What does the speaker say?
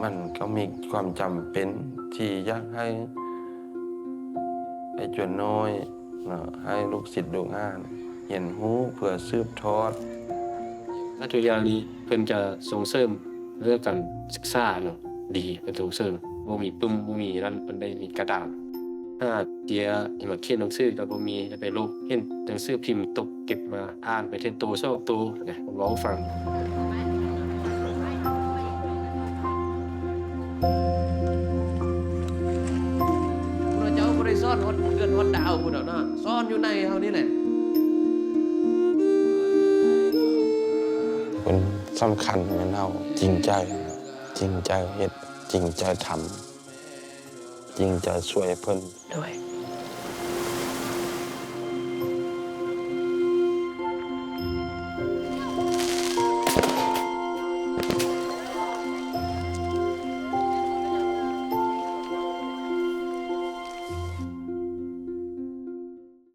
ມັນກໍມີຄວາມຈຳເປັນທີ່ຢາກໃຫ້ໄອ້ຈົວນ້ອຍເນາະ ໃຫ້ລູກສິດລູກຫາຮຽນຮູ້ເພື່ອສືບທອດ. ແລະ ທຸກຢ່າງນີ້ເພິ່ນຈະສົ່ງເສີມເລື່ອງການສຶກສາເນາະ ດີ ເພິ່ນສົ່ງເສີມ ບໍ່ມີປຶ້ມ ບໍ່ມີນັ້ນ ເພິ່ນໄດ້ມີກະດານ ຫາເຈ້ຍ ເຫັນວ່າຂຽນໜັງສືກໍບໍ່ມີ ໄດ້ໄປລົບ ເຫັນໜັງສືພິມຕົກ ເກັບມາອ່ານໄປເທື່ອໂຕສອງໂຕນະ ເວົ້າໃຫ້ຟັງ. ພວກເຈົ້າບໍ່ໄດ້ສອນຮອດເດືອນຮອດດາວພຸ້ນດອກເນາະ ສອນຢູ່ໃນເຮົານີ້ແຫຼະ. ເພິ່ນສຳຄັນແມ່ນເຮົາຈິງໃຈ ຈິງໃຈເຮັດ ຈິງໃຈທຳ ຈິງໃຈຊ່ວຍເພິ່ນ. ໂດຍ